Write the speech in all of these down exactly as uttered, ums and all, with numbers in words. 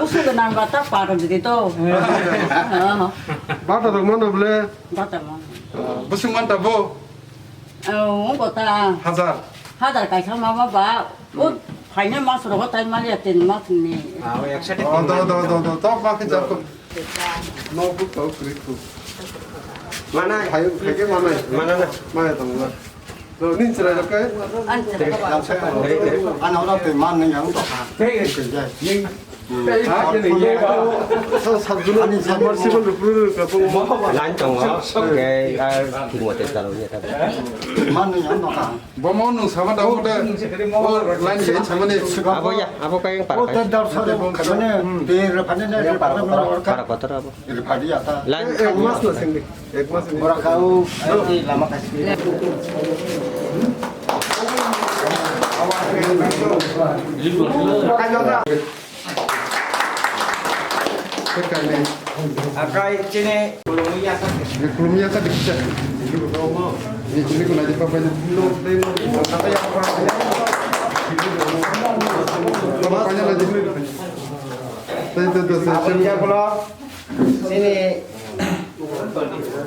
Usu gwnang ba ta par jodi to. Bata rok mano ble. Bata mo. Busung manta bo. Ungko ta. Hajar. Hajar kaisa ma ba ba. O phaina mas rogo tai mali ya tin mas ni. Ah, o eksa de. Oh, do, do, do, do. Tok ma khe jak. No, bu to kri ku. Mana? Hai, hai ke mana? Mana na? Mana tong na. Do, nin chira ke? An chira. Ana ora te man nang yang to. Te ke jai. Sa, sa, jula, submersible rupru ka pung. Line tongo, hwnkhe ar thik mate chalo ya ta. Mano ya no ka. Bomo nung sama da bote. O line je samani. Abo ya, abo kayang para. O te dar sa do khamane, hmm, te raphane ne, raphane ne. Para kotor abo. Raphadi ya ta. Line. Ek mas na sengdi. Ek mas ni. Bora kau, ai, lama kasih. Akai chini. Kulumia ka diksa. Ini chini kuna di papa ni. Chini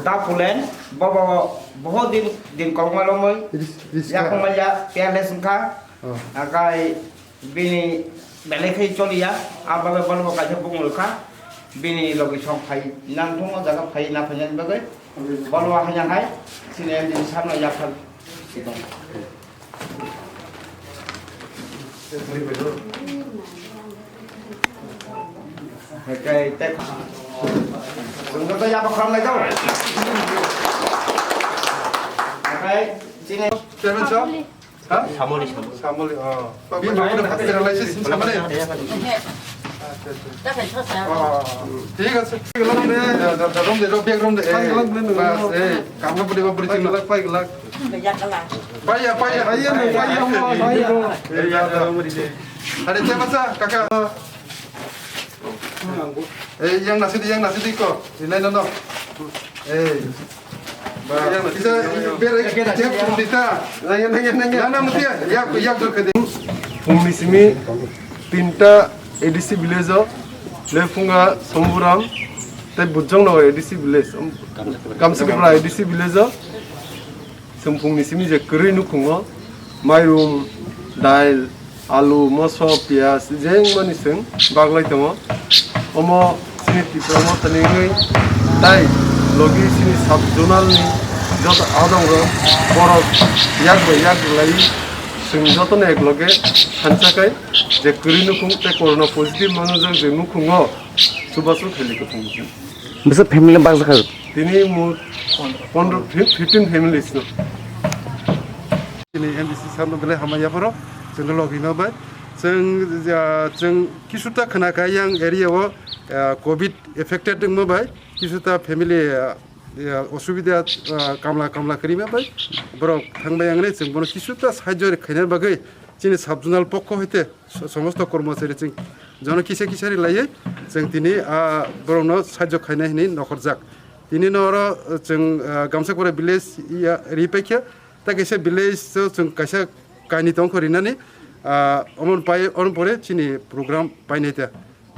Tapulen, bobo bohot din din kolokma lomoi. Yakung maya piyales wngkha. Akai Bini belai khe choliya, a bagwi bono bo kaisa bumung rwkha. Bini logi song phai nang thung o jaga phai na phai nani bagwi. Bono bo haino hai, sini bini sakno yaphar. Hekai tek. Sungkata yapa khram lai dong. Hekai, sini. Chairman sir. Ha? Samoli, samoli. Samoli, oh. Bini bapani hospitalization samani? Ehe. Acha, acha. Oh, thik ase. Rom de, rom de, rom de. Bas, eh, kamla puri, puri chingla. Pai, pai. Paiya, paiya. Paiya, paiya, paiya. Are, te masa, kaka. Eh, yang nasi di, yang nasi di ko. Di lain no. Eh. Ba, bisa bere cek pun dita. Nanya, nanya, nanya. Nana mutia, yak, yak dur kede. Phungni simi tinta A D C village o, Lephunga, Somburam, tei Bujongnagar A D C village, Kamsakupra A D C village o. Chwng phungni simi je kwrwi nukhungo, mairum, dail, alu, moso, piyaj, jengmani chwng baglai tongo. Omo chini Tipra Mothani wngwi tai logi chini sub zonal ni joto adongrok borok yak bai yak rwlaiwi chwng jotono ek loge thansa khai je kwrwi nukhung tei corona positive manujak je nukhungo chubachu khailai kwthwng. Bwsa family baksa kha? Tini mut pondro, fifteen families no. Tini M D C sir no belai hamya phoro, chwng logi no bai. Chwng, ah, chwng kisuta khna kha yang area o, ah, covid affected wngma bai, kisuta family, ah, ah, osubida, ah, kamla, kamla kwrwima bai, borok thangbai wngwi chwng bono kisuta sahajyo khaina bagwi chini sub zonal pokho hoite so-, somosto kormochari chwng jono kisa kisa ri laiwi chwng tini, ah, borokno sahajyo khaina hinwi nokhorjak. Tini no oro chwng, ah, Gamsakpura village ya ri paikha, ta kaisa village o chwng kaisa kainwi tongkho rinani, ah, omon pai, omon pore chini program painai ta.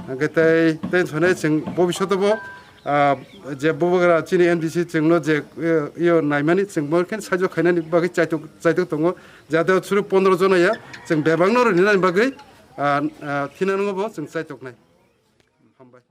Hwnkhe tei, tei sonai chwng bobishoto bo, ah, je bubagra chini M D C chwngno je, eh, iyo naimani chwng bo khe sahajyo khainani bagwi chaitok, chaitok tongo. Jate suru pondro jona ya chwng bebakno rinani bagwi, ah, ah, thinango bo chwng chaitoknai. Hambai.